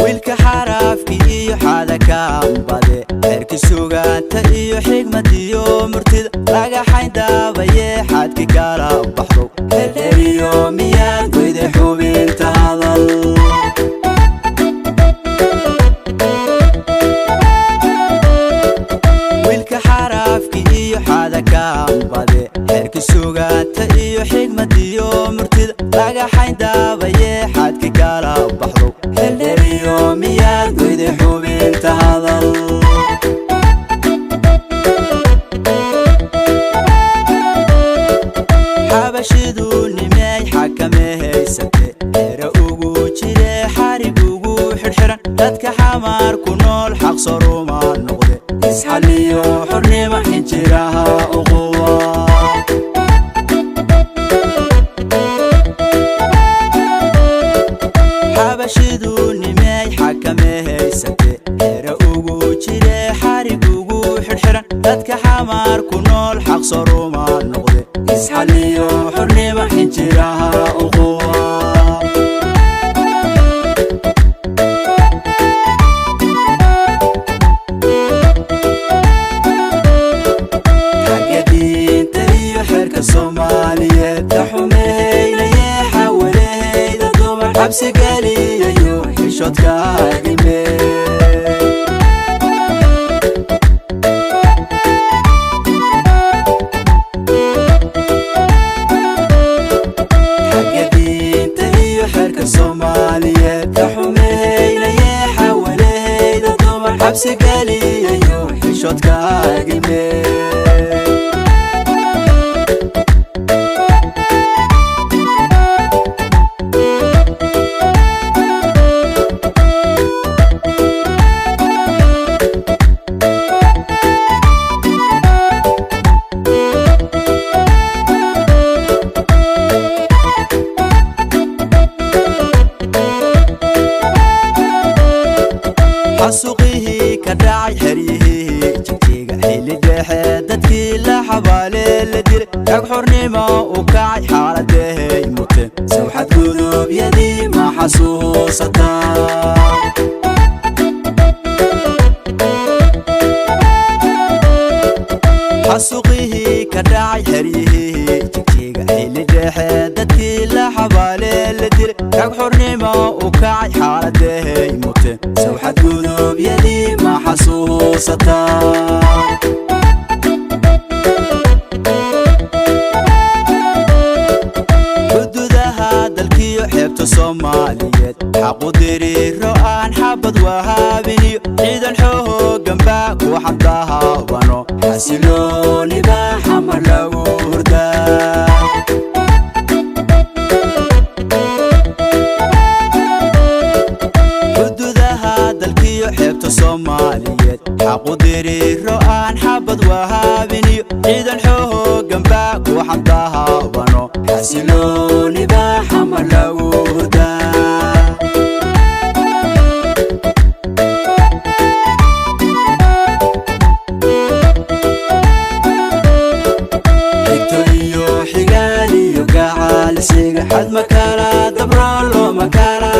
Wiilka xaraafki iyo xadakaambade, xerki sugaanta iyo xigmadiyo murtida, dhagaxayn daabaye xadki kala baxdo, heldheriyo miyaad weyday xubinta hadal? Wiilka xaraafki iyo xadakaambade, xerki sugaanta iyo xigmadiyo murtida, dhagaxayn daabaye xadki kala baxdo, heldheriyo miyaad weyday xubinta hadal? Xabashidu nimey xakamehaysate, xero ugu jire, xarig ugu xidhxidhan dadka Xamaar ku nool, xaqsoruma noqde, isxaliyo xornimo xinjiraha uquwa. Xabashidu nimey xakamehaysate, xero ugu jire, xarig ugu xidhxidhan dadka Xamaar ku nool, xaqsoruma noqde, isxaliyo xornimo xinjiraha uquwa. Xagga diinta iyo xeerka Soomaaliyeed ka xumeynaye, xawalehayda dumar xabsi geliyayo, xishoodkaagime. Xagga diinta iyo xeerka Soomaaliyeed ka xumeynaye, xawalehayda dumar xabsi geliyayo, xishoodkaagime. Xasuuqihii ka dhacay xeryihii Jigjiga xilli dhexe, dadkii la xabaalee la dilay, rag xornimo u kacay xaaladahay muteen, sawxad gudubyadii ma xasuusataa? Xasuuqihii ka dhacay xeryihii Jigjiga xilli dhexe, dadkii la xabaalee la dilay, rag xornimo u kacay xaaladahay muteen, sawxad gudubyadii ma xasuusataa? Xuduudaha dalkiyo xeebta Soomaaliyeed xaqu diriiro aan xabad wahaabiniyo, ciidan xooganba ku xandahaabano, xasilooniba Xamar lagu hurdaa. Xuduudaha dalkiyo xeebta Soomaaliyeed xaqu diriiro aan xabad wahaabiniyo, ciidan xooganba ku xandahaabano, xasilooniba Xamar lagu hurdaa. Xigto iyo xigaal iyo gacaalisiga xad makala dabro, looma kala